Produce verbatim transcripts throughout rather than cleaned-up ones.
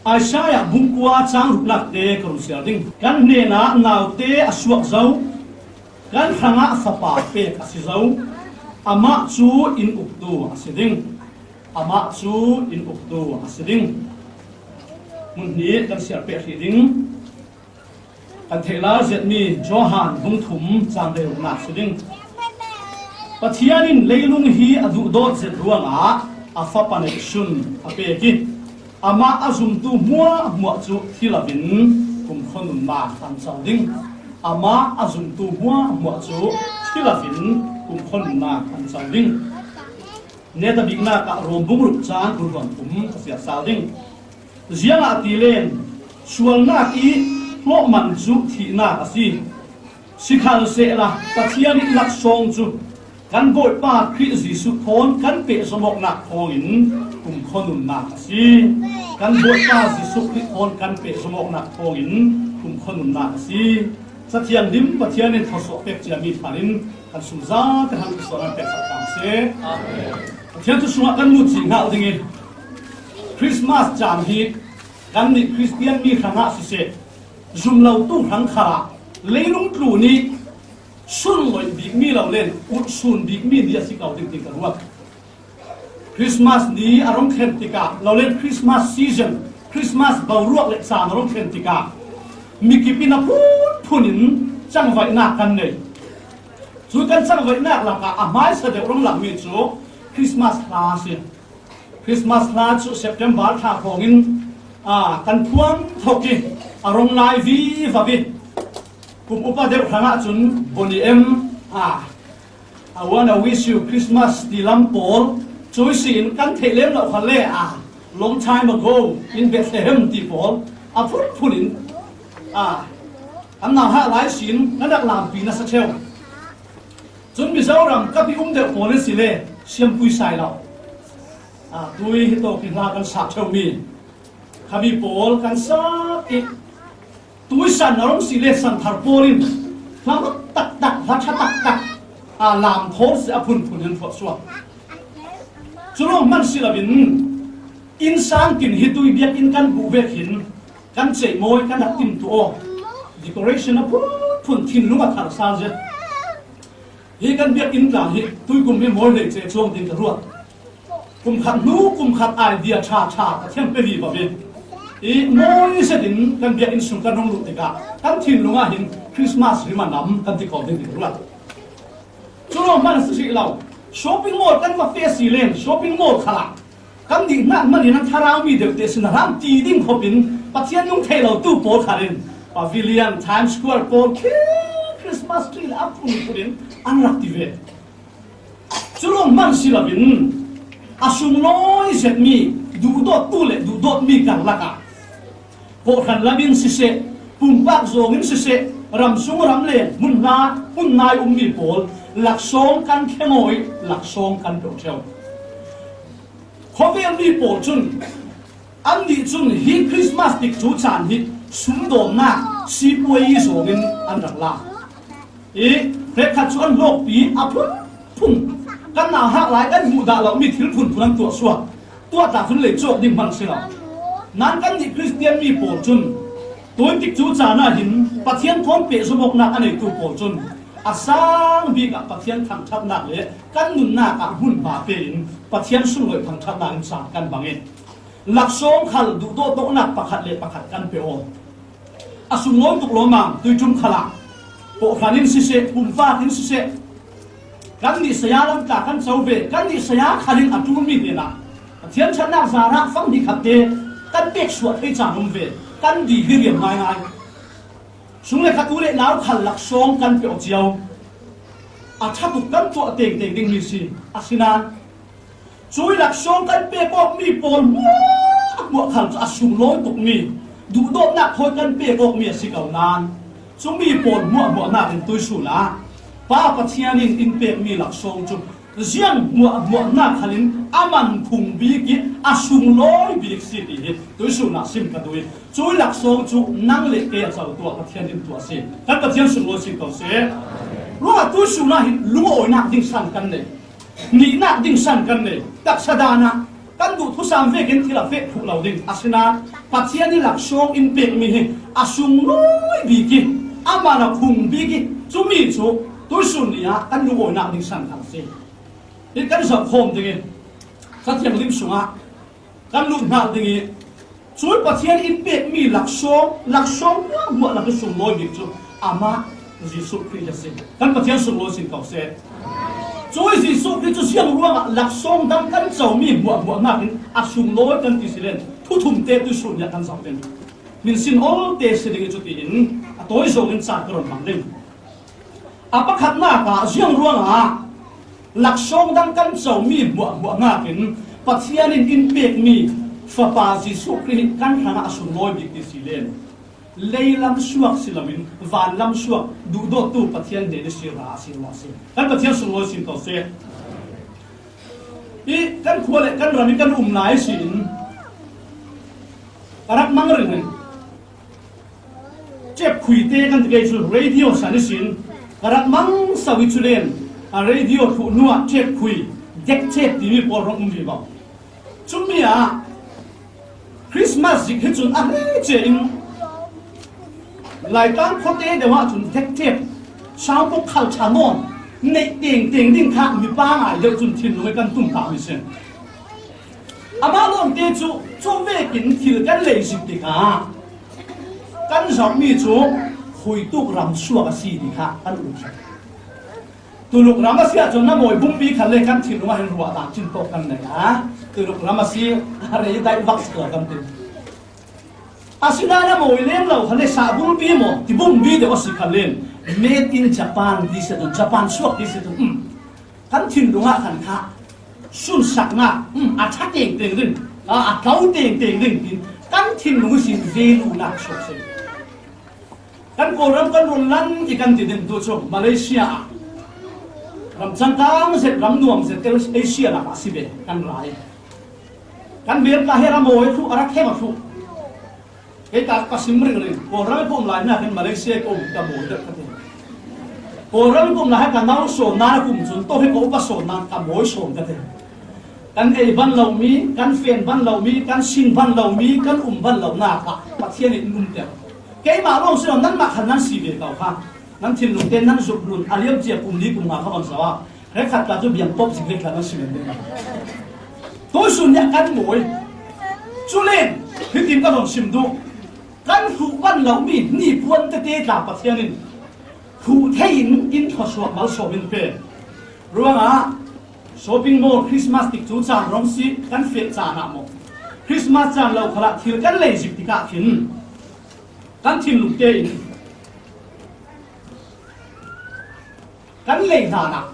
Isaiah bung kua chang ruknakte ka run siar ding. Kan hnenah naute a suak zo, kan hrangah fapa pek a si zo. Amah cu in uktu a si ding. Amah cu in uktu a si ding. Hmun hnih kan siar pek hrih ding. Kan theih lai zetmi Johan bung thum cang ruknak si ding. Pathian in leilung hi a duhdawt zet ruangah a Fapa neihsun a pek i, amah a zumtu hmuahhmuah cu thi loin kumkhua nunnak an co ding. Amah a zumtu hmuahhmuah cu thi loin kumkhua nunnak an co ding. Neta biknak ah Rom bung ruk cang kul hluan thum ka siar sal ding. Ziangahtile sualnak i hlawhman cu thihnak a si. Sikhalsehla Pathian i laksawng cu kan Bawipa Khrih Jesuh thawn kan pehzom awknak thawngin kumkhua nunnak a si. Kan Bawipa Jesuh Khrih thawn kan pehzom awknak thawngin kumkhua nunnak a si. Cathianghlim Pathian in thawsuah pek ciami thar in kan sumza kan hang i sual an pek sak hram seh. Amen. Pathian thu sungah kan muh cih hngalh ding i, Christmas caan hi kannih Khristian mi hrangah siseh, zumlotu hrang khalah leilung tlun i sunloih bikmi lo len ulh sun bikmi ni a si ko ding ti ka ruat. Christmas ni a rung thlen tikah, lo len Christmas season, Christmas boruak le caan a rung thlen tikah, mikip in a phunphun in cangvaihnak kan nei. Cu kan cangvaihnak lakah a hmaisa deuh rung langmi cu Christmas hla a si. Christmas hla cu September thla thawngin, aa, kan phuang thok i a rung lai vivo i kum upa deuh hrangah cun Boney M, aa, I wanna wish you Christmas ti lam pawl, cuisi in kan theih lem lo kha le, a long time ago in Bethlehem ti pawl a phunphun in, a, an nauhak lai sin na rak lampi na sa ṭheu. Cun Mizoram kap i um deuh pawl in si le siampui sai lo. A, tui hi tawk i hla kan sa ṭheumi kha mi pawl kan sa i, tui san a rung si le san thar pawl in hla mat taktak, hla ṭha taktak, a, lam thawl si a phunphun in thuah suak. Cu lawng hman si loin innsang tin hi tui biakinn kan buh vek hin kan ceih mawi kan rak timtuah aw. Decoration a phunphun thinlung a thar sal zet. Hi kan biakinn tlang hi tuikum hi mawi hlei ceh cuang ding ka ruat. Kum khat hnu kum khat idea ṭha ṭha Pathian pe vivo i, i mawi zetin kan biakinn sung kan rung luh tikah kan thinlung ah hin Christmas rim a nam kan ti ko ding ti ka ruat. Cu lawng hman a si hrih lo. Shopping mall kan va feh si len shopping mall khalah kan dih hnak hmanh in an thlarau mi deuh te sin a hram ti ding khop in Pathian nung thei lo tu pawl khat in Pavilion, Times Square pawl khi Christmas tree le a phunphun in an rak ti ve. Cu lawng hman si loin a sunglawi zetmi duhdawttu le duhdawtmi karlak ah kawhhran lam in siseh, pumpak zawng in siseh, ram sung ram le hmun hla hmun nai ummi pawl laksawng kan thleng aw i laksawng kan pe aw ṭheu. Khawvel mi pawl cun annih cun hi Christmas tikcu caan hi sumdawnnak sipuai zawng in an rak lak i, hrekkhat cu an hlawkpi a phunphun. Kan nauhak lai kan hmuh dah lomi thil phunphun an tuah suak. Tuah ta cun lei cawk ding hmanh si lo. Nain kannih Khristian mi pawl cun tuin tikcu caan ah hin Pathian thawn pehzom awknak a neitu pawl cun a sang bik ah Pathian thangṭhatnak le kan nunnak ah hmunhma pe in Pathian sunlawi thangṭhatnak in caan kan bang i, laksawng khal duhdawt awknak pakhat le pakhat kan pe aw. A sunglawi tuk lawmmam tuiṭum khalah kawhhran in siseh, pumpak in siseh, kannih saya lam tla kan co ve, kannih saya khal in a ṭulmi hnenah Pathian ṭhatnak zarah fang hnih khatte kan pek suah thei caan um ve, kan di hi riam ngaingai. Sung le khat u le nau khal laksawng kan pe aw cio. A ṭha tuk kan tuah tengteng dingmi si a si nain, cui laksawng kan pek awkmi pawl hmuahhmuah khal cu a sunglawi tukmi duhdawtnak thawi kan pek awkmi a si ko nain, cumi pawl hmuahhmuah hnakin tuisun ah Pa Pathian in in pekmi laksawng cu ziang hmuahhmuah hna khal in a man phung bik i a sunglawi bik si ti hi tuisun ah sim ka duh i, cui laksawng cu nang le kei a co tuah Pathian in tuah si. Kan Pathian sunglawi si ko seh. Ruangah tuisun ah hin lungawinak ding san kan nei. Nihnak ding san kan nei. Taksa dan ah Kan duh thusam vekin thil a feh thluh lo ding. Asinain Pathian i laksawng in pekmi hi a sunglawi bik hi, amah a khung bik hi, cumi cu tuisun ni ah kan lungawinak ding san kha a si. Hi kan zoh khawm ding i, Ca Thianghlim sungah kan lut hngal ding i, cui Pathian in pekmi laksawng, laksawng hmuahhmuah lak i sunglawi bik cu amah Jesuh Khrih a si. Kan Pathian sunglawi sin ko seh. Cui Jesuh Khrih cu ziang ruangah laksawng dang kan comi hmuahhmuah nakin a sunglawi kan ti si len, thu thum te tuisun ni ah kan zoh ding. Min sin awl te si ding i, cutiin a tawi zong in ca ka run hmang ding. A pakhatnak ah ziang ruangah laksawng dang kan comi hmuahhmuah nakin Pathian in in pekmi Fapa Jesuh Khrih kan hrangah a sunglawi bik ti si len, leilam suak si loin vanlam suak duhdawttu Pathian hnen i si ra a si ruah a si. Kan Pathian sunglawi sin ko seh. I kan khua le kan ram i kan um lai sin ka rak mang ringring. Cep khui te kan ti kei cu radio san ihsin ka rak mang so i cu len, a radio thluh hnuah cep khui, dek cep timi pawl hrawng um vivo. Cumi ah Christmas zik hi cun a hleice in Laitlang khuate deuh ah cun dek cep, sound box khal ṭha nawn neih tengteng ding kha mipa ngai deuh cun thinlung i kan tum ta mi si. Amah lawngte cu cawvekin thil kan lei zik tikah kan zohmi cu khuituk ram suak a si ti kha kan um ṭheh. Tuluk ram a si ahcun na mawi bumpi khan le kan thinlung ah hin ruah dan cin tawk kan nei a, Tuluk ram a si a rei daih vak si lo kan ti. Asinain a mawi lem lo khan le sah bumpi maw ti bumpi deuh a si khan len, made in Japan ti si tun, Japan suak ti si tun, um, kan thinlung ah khan kha sunsaknak, um, a ṭha tengteng ding, a, a tlo tengteng ding tin kan thinlung ihsin ve luhnak suak si. Kan Kawlram kan run lan i kan ti ding tu cu Malaysia ah ram cangkang zet, ram nuam zet, Asia lam ah si ve kan ra i, kan bel ka he ram mawi thluh, a rak hem a thluh. Kei ta ka sim ringring. Kawlram i ka um lai hna hin Malaysia i ka um ka mawi deuh ka ti. Kawlram i ka um lai ka nau sawn nan a kum cun to hi ka upa sawn nan ka mawi sawn ka ti. Kan ei ban lomi, kan fen ban lomi, kan sin ban lomi, kan um ban lo nak ah Pathian in in umter. Keimah lawng si lo, nanmah khan nan si ve ko kha. Nan thinlung te nan zuk lun a liam cia kum li kum nga kha bang so ah. Hrekkhat ta cu biang pop zik vek hlan an si men ding. Tuisun nih kan mawi. Cu len, hitin ka von sim duh. Kan hluh van lomi nipuan tete tla Pathian in hluh thei in in thluasuak malsawm in pe. Ruangah shopping mall Christmas tik cu caan rong si, kan feh caan ah maw, Christmas caan lo khalah thil kan lei zik tikah khin kan thinlung tein kan lei hlan ah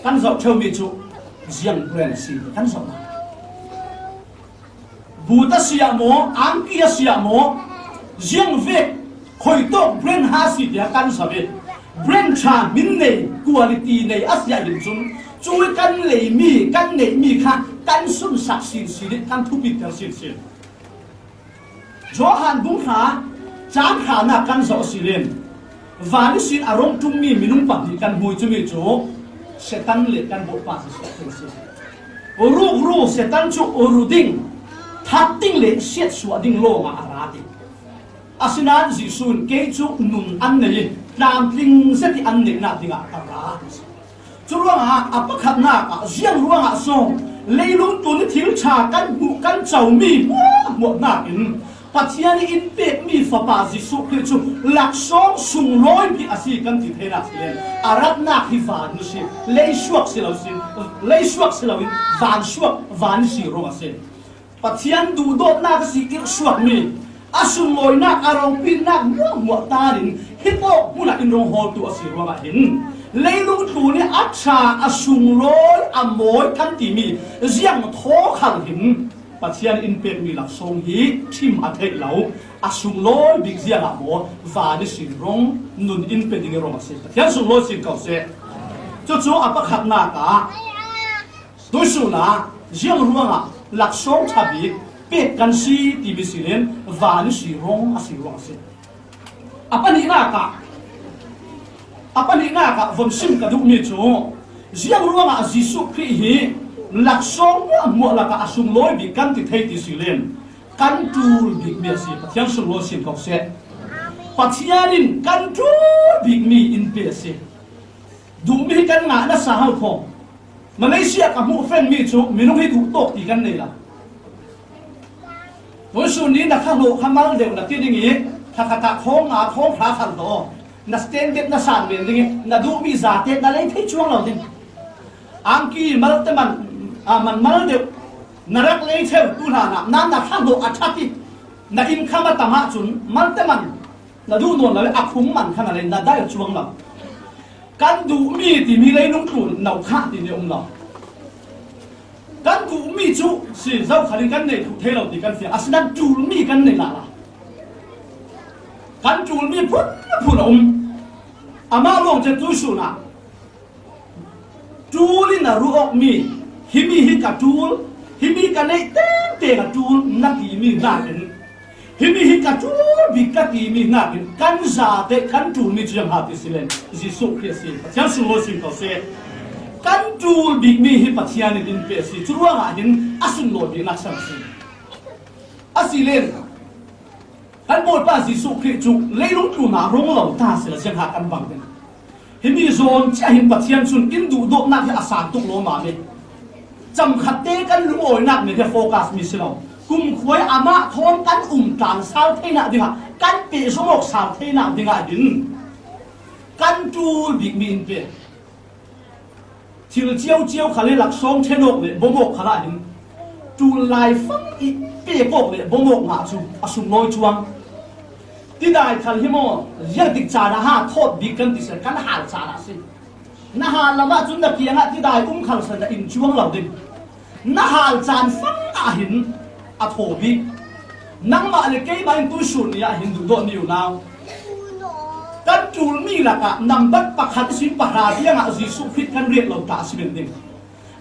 kan zoh ṭheumi cu ziang brand a si ti kan zoh hna. But a si ah maw, angki a si ah maw, ziang vek khuitawk brand ha si tiah kan zoh i, brand ṭha, min nei, quality nei a si ah hin cun cu kan leimi, kan neihmi kha kan sunsak sinsin i kan thupiter sinsin. Johan bung hra, cang hranak kan zoh a si len, van ihsin a rong ṭummi minung pahnih kan hmuh i, cumi cu Satan le kan Bawipa Jesuh Khrih a si. Rukru Satan cu ru ding, that ding le siatsuah ding lawngah a ra ti. Asinain Jesuh in, "Kei cu nun an nei i, tlamtling zet i an neihnak dingah ka ra," a ti. Curuangah a pakhatnak ah, ziang ruangah so leilung tlun i thil ṭha kan hmuh, kan comi hmuahhmuah nakin Pathian i in pekmi Fapa Jesuh Khrih cu laksawng sunglawi bik a si kan ti theinak si len, a ratnak hi van a si, leisuak si lo si, leisuak si loin vansuak, van i si ruang a si. Pathian duhdawtnak a si irhsuakmi, a sunglawinak, a rongpinnak hmuahhmuah tanin hitawk hmun ah in rong hawltu a si ruangah hin leilung tlun i a ṭha, a sunglawi, a mawi kan timi ziang thaw khal hin Pathian in pekmi laksawng hi ṭhim a theih lo, a sunglawi bik ziangah maw, van ihsin rong, nun in pe ding i rong a si. Pathian sunglawi sin ko seh. Cucu a pakhatnak ah, tuisun ah ziang ruangah laksawng ṭha bik pek kan si timi si len, van ihsi rong a si ruang a si. A pahnihnak ah, a pahnihnak ah von sim ka duhmi cu ziang ruangah Jesuh Khrih hi Laksawng hmuahhmuah lakah a sunglawi bik kan ti thei ti si len, kan ṭul bikmi a si. Pathian sunglawi sin ko seh. Pathian in kan ṭul bikmi in pe a si. Duhmi hi kan ngah nasa hau khawm. Malaysia ka hmuh fengmi cu minung hi duh tawk ti kan nei lo. Tuisun ni na kha hlawh kha mal deuh na ti ding i, kha khat ah khawng nga khawng hra khat hlawh. Na standard na san men ding i, na duhmi zate na lei thei cuang lo ding. Angki malte man, a man mal deuh na rak lei theu tu hlanah na na kha hlawh a ṭhat i, na income a tam ahcun malte man na duh nawn lo i a khum man kha na lei na dal cuang lo. Kan duhmi timi leilung tlun no khah timi a um lo. Kan duhmi cu si zokhal in kan neih thluh thei lo ti kan fiang. Asinain ṭulmi kan neih lala. Kan ṭulmi phunphun a um. Amah lawng cu tuisun ah ṭul in a ruh awkmi, himi hi ka ṭul, himi ka neih tengteng a ṭul na timi hnakin, himi hi ka ṭul bik ka timi hnakin kan zate kan ṭulmi cu ziang ha ti si len Jesuh Khrih a si. Pathian sunglawi sin ko seh. Kan ṭul bikmi hi Pathian in in pe a si. Cu ruangah hin a sunglawi biknak san a si. A si len kan Bawipa Jesuh Khrih cu leilung tlunah rung lo ta sila ziangha kan bang ding. Himi zawn cia hin Pathian cun in duhdawtnak hi a sang tuk lawm a mi. Camkhatte kan lungawinak nih hi focus mi si lo. Kumkhua i amah thawn kan um tlang sal theinak dingah, kan pehzom awk sal theinak dingah hin kan ṭul bikmi in pe. Thil cio cio khal i laksawng ṭhen awk le bawm awk khal ah hin ṭul lai fang i pek awk le bawm awk ngah cu a sunglawi cuang. Tidai khal hi maw, ziangtik caan ah ha thawt bik kan ti seh, kan hal caan ah si. Na hal lam ahcun na kiangah tidai um khal seh na in cuang lo ding. Na hal caan fang ah hin a thaw bik. Nangmah le keimah in tuisun ni ah hin duhdawt ni unau. Kan ṭulmi lakah nambat pakhat ihsin pahra tiangah Jesuh Khrih kan riat lo ta a si men ding.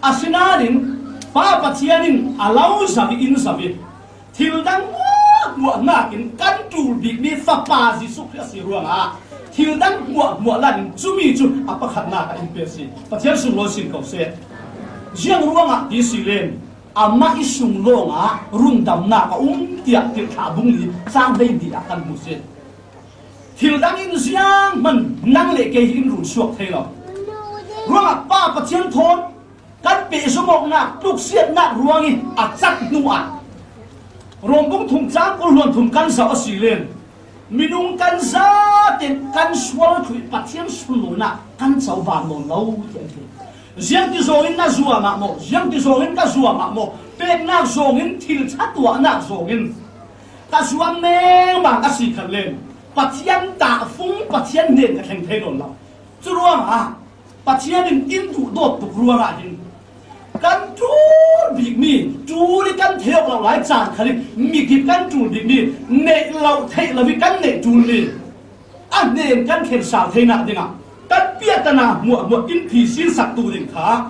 Asinain Pa Pathian in a lo zam i in zam i thil dang hmuahhmuah hnakin kan ṭul bikmi Fapa Jesuh Khrih a si ruangah thil dang hmuahhmuah lakin cumi cu a pakhatnak ah in pe a si. Pathian sunglawi sin ko seh. Ziang ruangah ti si len, amah i sung lawngah rundamnak a um tiah Tirhthlah bung li cang hleihnih ah kan hmu si. Thil dang in zianghman nang le kei hi in run suak thei lo. Ruangah Pa Pathian thawn kan pehzom awknak, tluksiatnak ruang i a cat hnu ah Rom bung thum cang kul hluan thum kan zoh a si len, minung kan zate kan sual thluh i Pathian sunlawinak kan coban nawn lo tiah an ti. Ziangti zawngin na zuam ah maw, ziangti zawngin ka zuam ah maw, peknak zawngin, thil ṭha tuahnak zawngin ka zuam mengmang a si khan len Pathian tahfung, Pathian hnen ka thleng thei nawn lo. Cu ruangah Pathian in in duhdawt tuk ruangah hin kan ṭul bikmi, ṭul i kan theih awk lo lai caan khal in migip kan ṭul bikmi, neih lo theih lo i kan neih ṭulmi a hnen kan thlen sal theinak dingah kan piahtana hmuahhmuah in phisin saktu ding kha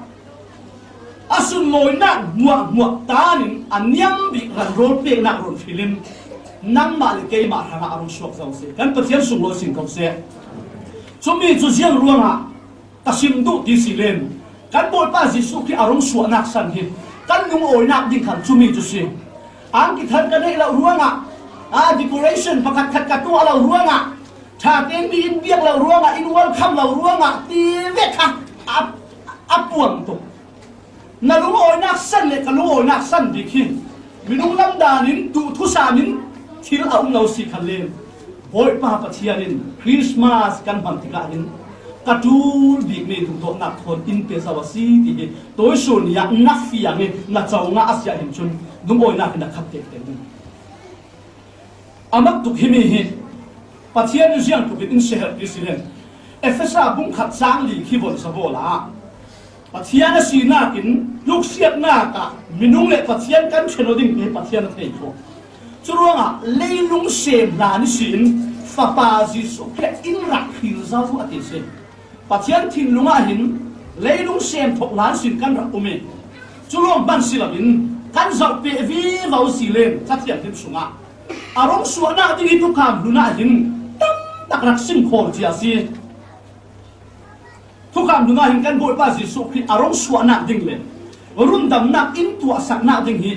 a sunlawinak hmuahhmuah tan in a niam bik ran rawl peknak rawn hrilh in nangmah le keimah hrangah a rung suak zo si. Kan Pathian sunglawi sin ko seh. Cumi cu ziang ruangah ka sim duh ti si len, kan Bawipa Jesuh Khrih a rung suahnak san hi kan lungawinak ding khan cumi cu si. Angki thar ka neih lo ruangah, a decoration pakhat khat ka tuah lo ruangah, ṭha tein mi in biak lo ruangah, in welcome lo ruangah ti vek kha a, a puang tuk. Na lungawinak san le ka lungawinak san bik hi minung lamdan in duhthusam in thil a um lo si khan len, Bawipa Pathian in Christmas kan hman tikah hin ka ṭul bikmi duhdawtnak thawn in pe zo a si ti hi tuisun ni ah na fiang i na co ngah a si ah hin cun lungawinak in na khat tektek ding. A mak tuk himi hi Pathian in ziang tuk in in siaherh ti si len, Efesa bung khat cang li khi von sa bawl ah Pathian a sinak in tluksiatnak ah minung le Pathian kan ṭhen aw ding hi Pathian a thei khawh. Curuangah leilung sem hlan ihsin Fapa Jesuh Khrih in rak hril zo a ti si. Pathian thinlung ah hin leilung sem thok hlan sin kan rak um i, cu lawng hman si loin kan zoh peh vivo si len Cathiang hlim sungah a rung suahnak ding i Thukham Hlun ah hin tamtak rak sim khawl cia si. Thukham Hlun ah hin kan Bawipa Jesuh Khrih a rung suahnak ding le Rundamnak in tuahsaknak ding hi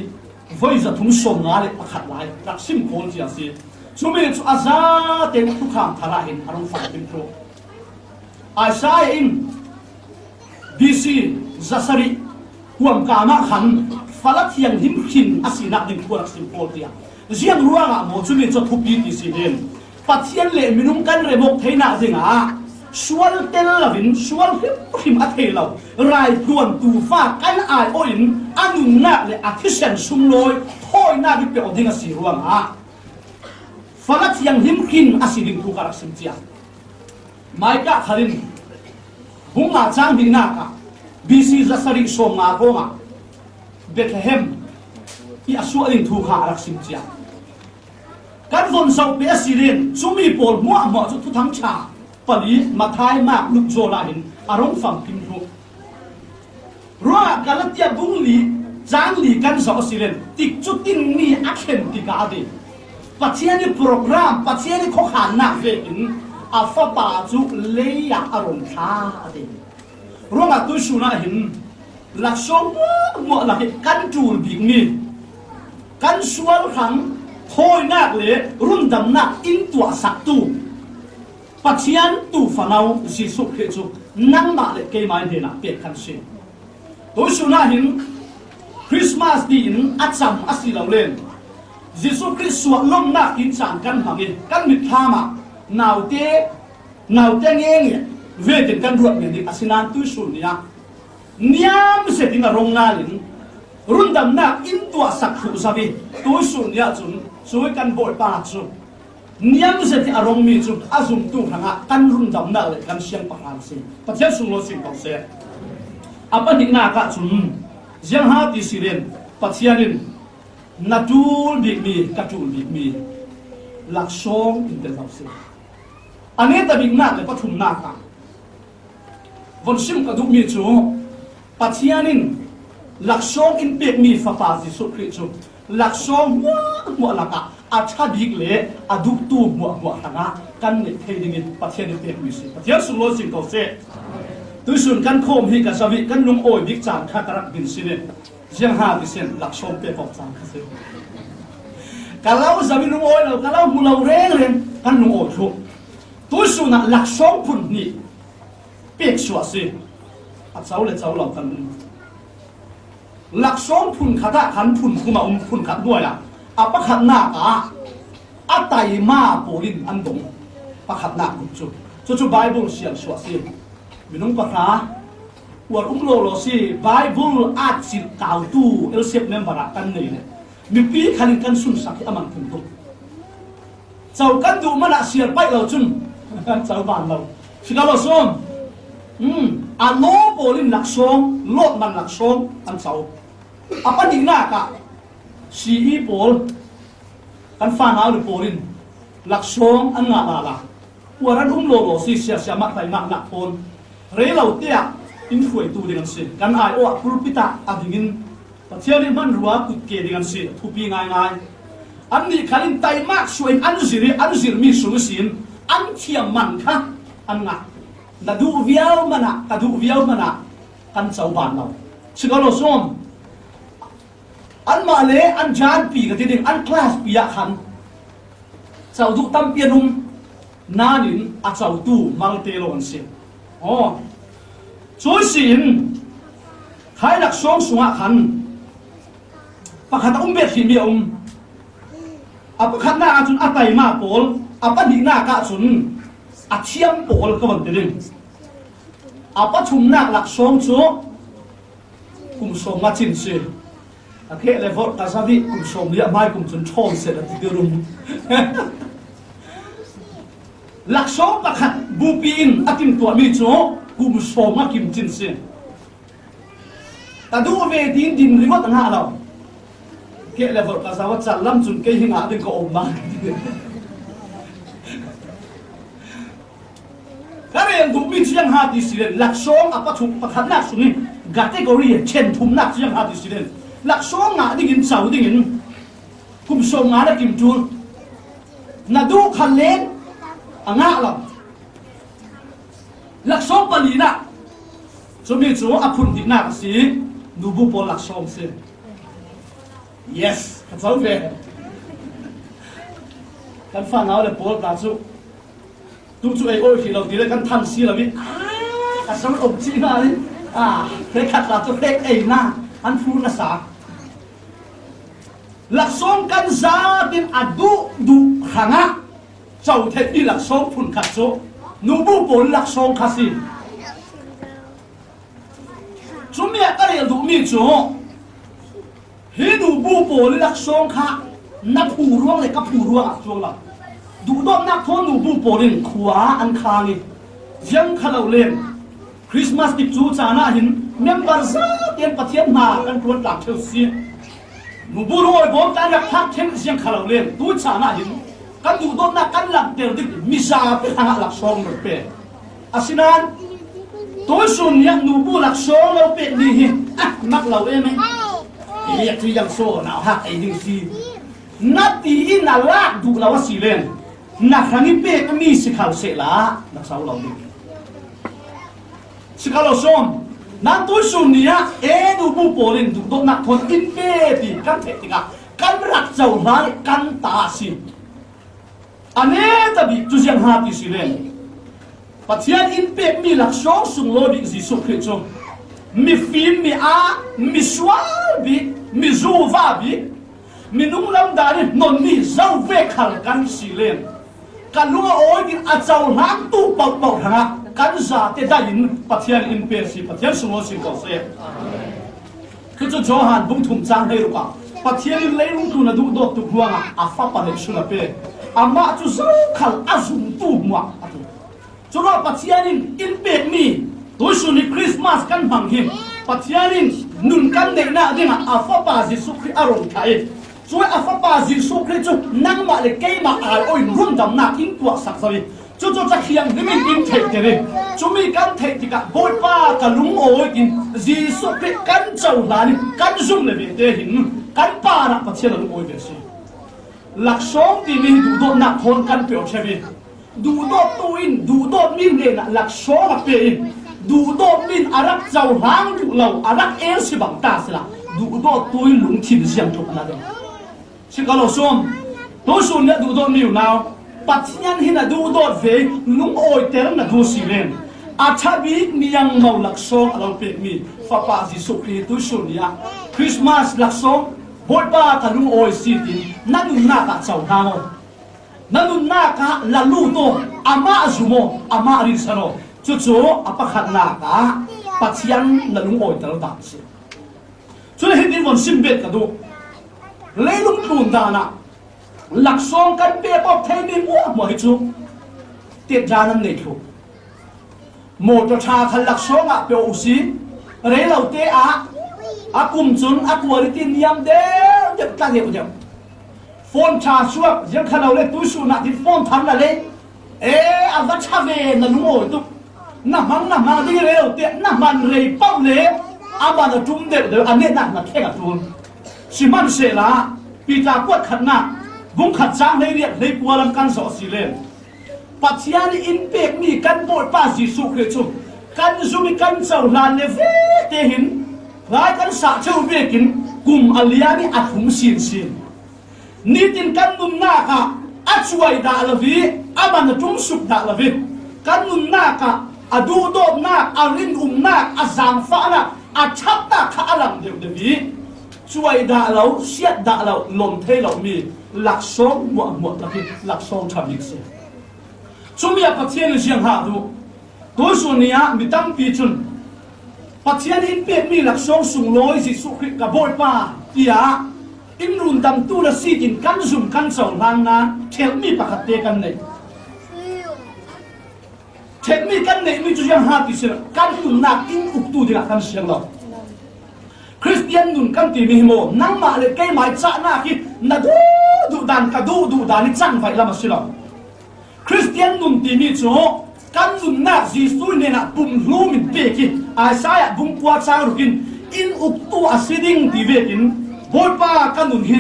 voi zathum sawmnga le pakhat lai rak sim khawl cia si. Cumi cu a zate thukham thar ah hin a rung fangkim thluh. Isaiah in B C zasarih huamkam ah khan fala thianghlim hrin a sinak ding thu a rak sim khawl tiah. Ziang ruangah maw cumi cu thupi ti si hin Pathian le minung kan remawk theinak dingah sual tel loin sual hrimhrim a thei lo raitluantu fa kan aiawh in a nunnak le a thisen sunglawi thawinak i pek ding a si ruangah fala thianghlim hrin a si ding thu ka rak sim cia. Micah khal in bung nga cang hnihnak ah B C zasarih sawmnga kong ah Bethlehem i a suah ding thu kha a rak sim cia. Kan von zoh pe a si len cumi pawl hmuahhmuah cu Thuthang ṭha pali Matthai, Mark, Luke zawn ah hin a rung famkim thluh. Ruangah Galatia bung li cang li kan zoh a si len tikcu tinmi a thlen tikah a ti. Pathian i program, Pathian i khuakhannak vekin a fapa cu lei ah a run thla a ti. Ruangah tuisun ah hin laksawng hmuahhmuah lak hi kan ṭul bikmi, kan sual hrang thawinak le rundamnak in tuahsaktu Pathian tuufanau Jesuh Khrih cu nangmah le keimah hnenah pek kan si. Tuisun ah hin Christmas tiin a cam a si lo len Jesuh Khrih suah lawmhnak in caan kan hmang i kan mitthlam ah naute, naute ngenge vekin kan ruat men ding a si nain tuisun ni ah niam zetin a rung nal in rundamnak in tuahsak thluh zo i tuisun ni ahcun cui kan Bawipa cu niam zet i a rungmi cu a zumtu hrangah kan rundamnak le kan siangpahrang a si. Pathian sunglawi sing ko seh. A pahnihnak ahcun ziangha ti si len Pathian in na ṭul bikmi, ka ṭul bikmi laksawng in tel lo si. A neta biknak le pathumnak ah von sim ka duhmi cu Pathian in laksawng in pekmi Fapa Jesuh Khrih cu laksawng hmuahhmuah lakah a ṭha bik le a duhtu hmuahhmuah hrangah kan neih thei dingin Pathian in pekmi si. Pathian sunglawi sing ko seh. Tuisun kan khawm hi ka zoh i kan lungawi bik caan kha ka rak din si len ziangha ti si len laksawng pek awk caan kha si. Ka lo zoh i lungawi lo, ka lo hmu lo rengreng kan lungawi thluh. Tuisun ah laksawng phun hnih pek suah si. A co le co lo kan um. Laksawng phun khat ah khan phun thum a um, phun khat hnuai ah a pakhatnak ah a taima pawl in an dong. Pakhatnak kum cu cucu Bible sian suah si. Minung pahra uar um lo lo si. Bible a cilh kautu L C F member ah kan nei le mipi khal in kan sunsak hi a man phun tuk. Co kan duh manah siar paih lo cun co ban lo. Si ka lo sawm. Um, a law pawl in laksawng, lawt man laksawng an co. A pahnihnak ah C E pawl, kan fanau le pawl in laksawng an ngah lala. Uar an um lo lo si, siasia mah taimaknak thawn rei lo te ah in hruaitu ding an si. Kan aiawh ah pulpit ah a dingin Pathian i hmanrua kut ke ding an si, a thupi ngaingai. Annih khal in taimak suah in an zir i an zirmi sung ihsin an thiam man kha an ngah. Na duh viau manah, ka duh viau manah kan co ban lo. Si ko lo sawm. Anmah le an janpi ka ti ding, an class pi ah khan co duh tampi an um. Nain a cotu malte lo an si. Aw, cuih si in khai laksawng sungah khan pakhat a um bet hrihmi a um. A pakhatnak ahcun a taima pawl, a pahnihnak ahcun a thiam pawl ka von ti ding. A pathumnak laksawng cu kum sawm a cin si. A keh le vorh ka zat i kum sawm li a hmai kum cun ṭhawn set a ti ti rum. Laksawng pakhat bupi in a timtuahmi cu kum sawm a kim cin si. Ka duh ve tiin din ringawt a ngah lo. Keh le vorh ka zat a cal lam cun kei hi ngah ding ka um ma. Ka rel duhmi cu ziang ha ti si len, laksawng a pathum pakhatnak sungin category a chen thumnak cu ziang ha ti si len, laksawng ngah dingin co dingin kum sawm nga na kim ṭul. Na duh khan len a ngah lo. Laksawng palinak cumi cu a phun dihnak a si. Nubu pawl laksawng si. Yes, ka co ve. Kan fanau le pawl ta cu tu cu ei awi hrih lo ti le kan thang si lo i, ah, ka sawm um cih hna i, ah, hre khat ta cu hre ei na an hru na sa. Laksawng kan zat in a duh duh hrangah co theihmi laksawng phun khat cu nubu pawl laksawng kha si. Cumi ah ka rel duhmi cu hi nubu pawl i laksawng kha na phu ruang le ka phu ruang ah cuang lo. Duhdawtnak thawn nubu pawl in khua an khang i ziang kha lo len. Christmas tikcu caan ah hin member zat in Pathian hna kan ṭuan tlang ṭheu si. Nubu lungawi bawm tla rak phak ṭhen ziang kha lo len tu caan ah hin kan duhdawtnak kan langhter ding mi zapi hrangah laksawng lo pe. Asinain tuisun ni ah nubu laksawng lo pekmi hi a mak lo em e. Hi a cu yang so nau hak ei ding si. Na ti i na lak duh lo a si len na hrang i pekmi si khal sehla na co lo ding. Si ka lo sawm. Nan tuisun ni ah e nubu pawl in duhdawtnak thawn in pe ti kan theih tikah kan rak cohlan i kan ta a si. A neta bik cu ziang ha ti si len Pathian in pekmi laksawng sunglawi bik Jesuh Khrih cu mifim mi ah misual bik, mizuva bik, minung lam dan i hnonmi zo ve khal kan si len ka lungawi in a cohlangtu pohpoh hrangah kan zate dai in Pathian in pe si. Pathian sunglawi si ko seh. Cucu Johan bung thum cang hleiruk ah Pathian in leilung tlun a duhdawt tuk ruangah a fapa neih sun a pe. Amah cu zokhal a zumtu hmuah a tluk. Curuah Pathian in in pekmi tuisun i Christmas kan hmang hi Pathian in nun kan neihnak dingah a fapa Jesuh Khrih a rung thlah i cuih a fapa Jesuh Khrih cu nangmah le keimah ai-awh in rundamnak in tuahsak zo i cucu Ca Thianghlim in in theihter i cumi kan theih tikah Bawipa ka lungawi in Jesuh Khrih kan cohlan i kan zum le vete hin kan parah Pathian a lungawi ve a si. Laksawng timi hi duhdawtnak thawn kan pe aw ṭheu i duhdawttu in duhdawtmi hnenah laksawng a pe i duhdawtmi in a rak cohlang duh lo a rak el si bang ta sila duhdawttu in lungthin ziang tuk a na ding. Si ka lo sawm. Tuisun nih a duhdawtmi unau Pathian hi na duhdawt ve i lungawiter na duh si len a ṭha bik niangmo laksawng a lo pekmi Fapa Jesuh Khrih tuisun nih ah Christmas laksawng Bawipa ka lungawi si tiin na nunnak ah cohlang aw. Na nunnak ah la lut aw, amah zum aw, amah rinsan aw. Cucu a pakhatnak ah Pathian na lungawiter dan si. Cun hitin von sim bet ka duh. Leilung tlun dan ah laksawng kan pek awk theimi hmuahhmuah hi cu tetdan an nei thluh. Motor ṭha khan laksawng ah pe u si. Rei lo te ah a kum cun a quality niam deuh deuh, tla deuh deuh. Phone ṭha suak, ziang kha lo le tuisun ah tin phone thar na lei. E, a va ṭha ve, na lungawi tuk. Na hmang, na hmang ding i rei lo te, na hman rei paoh le a man a ṭum deuh deuh, a nehnak na thleng a ṭul. Sihmanhsehlaw Peter kuat khatnak bung khat cang hleiriat hleikua lam kan zoh a si len Pathian in pekmi kan Bawipa Jesuh Khrih cu kan zum i kan cohlan le vete hin hlai kan sah ṭheu vekin kum a lian i a thum sinsin. Nitin kan nunnak ah a cuai dah lo i a man a ṭumsuk dah lo i kan nunnak ah a duhdawtnak, a rinumnak, a zaangfahnak, a ṭhatnak kha a lang deuhdeuh i cuai dah lo, siat dah lo, lawm thei lomi laksawng hmuahhmuah lakin laksawng ṭha bik si. Cumi ah Pathian in ziang hlah duh. Tuisun ni ah mi tampi cun Pathian in pekmi laksawng sunglawi Jesuh Khrih ka Bawipa tiah in rundamtu na si in kan zum kan cohlang nain ṭhelhmi pakhat te kan neih. Ṭhelhmi kan neihmi cu ziang ha ti si lo, kan nunnak in uktu dingah kan siang lo. Khristian nun kan timi hi maw, nangmah le keimah i cahnak hi na duh duh dan, ka duh duh dan i cangvaih lam a si lo. Khristian nun timi cu kan nunnak Jesuh hnenah pumhlum in pek hi. Isaiah bung kua cang ruk in in uktu a si ding ti vekin Bawipa ka nun hi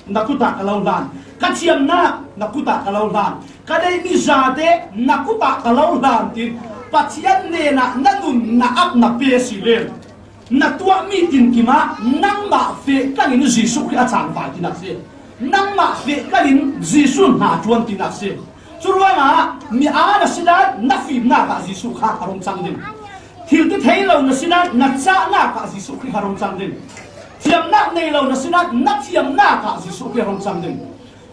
na kut ah ka lo hlan, ka thiamnak na kut ah ka lo hlan, ka neihmi zate na kut ah ka lo hlan tiin Pathian hnenah na nun na ap na pe si len Na tuahmi tinkim ah nangmah feh tlangin Jesuh Khrih a cangvai tinak si. Nangmah feh tlangin Jesuh hna ṭuan tinak si. Curuangah mi aa na si nain na fimnak ah Jesuh kha a rung cang ding. Thil ti thei lo na si nain na cahnak ah Jesuh Khrih a rung cang ding. Thiamnak nei lo na si nain na thiamnak ah Jesuh Khrih a rung cang ding.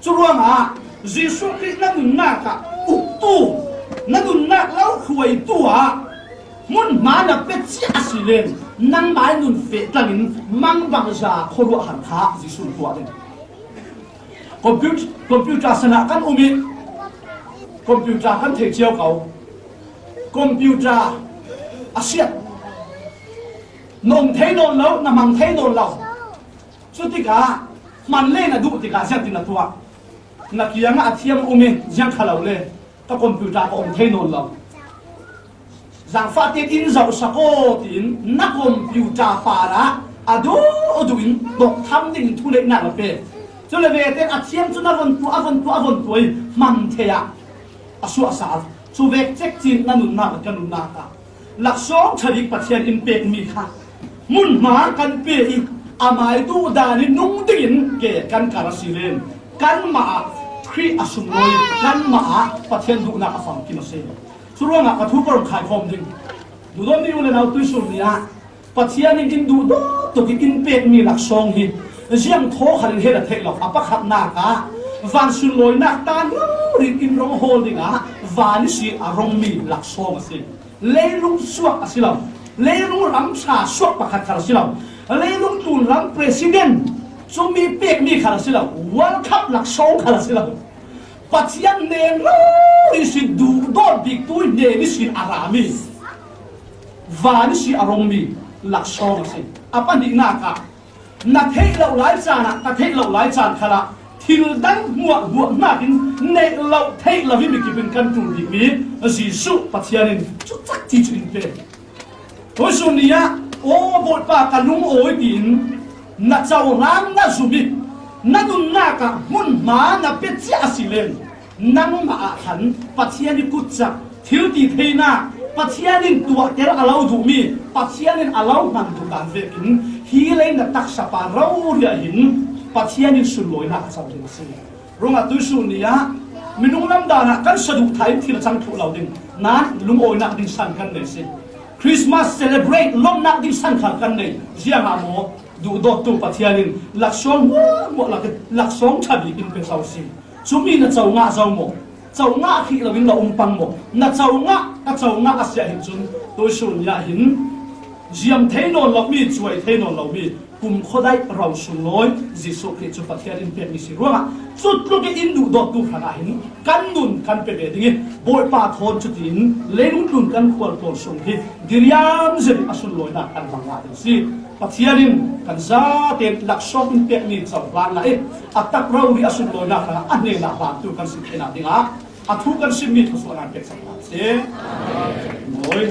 Curuangah Jesuh Khrih na nunnak ah uktu, na nunnak lo hruaitu ah hmunhma na pia cia a si len nangmah nun feh tlangin mangbangza khuaruahhar kha Jesuh tuah ding. Computer, computer san ah kan um i computer kan theih cio ko. Computer a siat, na um thei nawn lo, na hmang thei nawn lo. Cutikah hman le na duh tikah ziangtin na tuah? Na kiangah a thiam um i ziang kha lo le ka computer ka um thei nawn lo. Zangfah tein in zohsak aw tiin na computer parah a duh duh in dawh tham dingin thuneihnak na pe. Cule vete in a thiam cu na von tuah, a von tuah, a von tuah i hman thei ah a suahsal. Cu vek cekcin na nunnak le ka nunnak ah laksawng ṭha bik Pathian in pekmi kha hmunhma kan pe i amai duhdan i nung dingin ke kan kar a si len kanmah ah Khrih a sunglawi, kanmah ah Pathian duhnak a famkim a si. Curuangah ka thu ka rung khaikhawm ding. Duhdawtmi u le nau, tuisun ni ah Pathian in in duhdawt tuk in in pekmi laksawng hi ziang thaw khal in he a theih lo. A pakhatnak ah van sunlawinak tan rori in rong hawl dingah van i si a rongmi laksawng a si. Leilung suak a si lo. Leilung ram ṭha suak pakhat khal a si lo. Leilung tlun ram president cumi pekmi khal a si lo. World Cup laksawng khal a si lo. Pathian nen rori sin duhdawt biktu nen i sin a rami van i si a rongmi laksawng a si. A pahnihnak ah na theih loh lai caan ah, ka theih loh lai caan khalah thil dang hmuahhmuah hnakin neih loh theih lo hi mi kip in kan ṭul bikmi Jesuh Pathian in cucak ti cu in pe. Tuisun ni ah, aw Bawipa, ka lungawi tiin na cohlang na zum i na nunnak ah hmunhma na pia cia a si len nangmah ah khan Pathian i kutcak, thil ti theinak, Pathian in tuahter a lo duhmi, Pathian in a lo hman duhdan vekin hi lei na taksa pa rori ah hin Pathian in sunlawinak a co ding a si. Ruangah tuisun ni ah minung lam dan ah kan saduhthah in thil a cang thluh lo ding. Nain lungawinak ding san kan nei si. Christmas celebrate lawmhnak ding san khal kan nei. Ziangah maw? Duhdawttu Pathian in laksawng hmuahhmuah lak, laksawng ṭha bik in pe zo si. Cumi na co ngah zo maw? Co ngah hrih loin na um pang maw? Na co ngah, ka co ngah a si ah hin cun tuisun ni ah hin ziam thei nawn lomi, cuai thei nawn lomi kumkhua daih ro sunglawi Jesuh Khrih cu Pathian in pekmi si ruangah cutluk in in duhdawttu hrangah hin kan nun kan pe ve ding i Bawipa thawn cutin leilung tlun kan khual pawl sung hi diriam zet a sunlawinak kan hmang ngah ding si. Pathian in kan zate laksawng in pekmi cohlan ngah i a tak rori a sunlawinak hrangah a hnenah hlantu kan si theinak dingah a thu kan simmi thluasuahnak pek sak hna si. Mawi.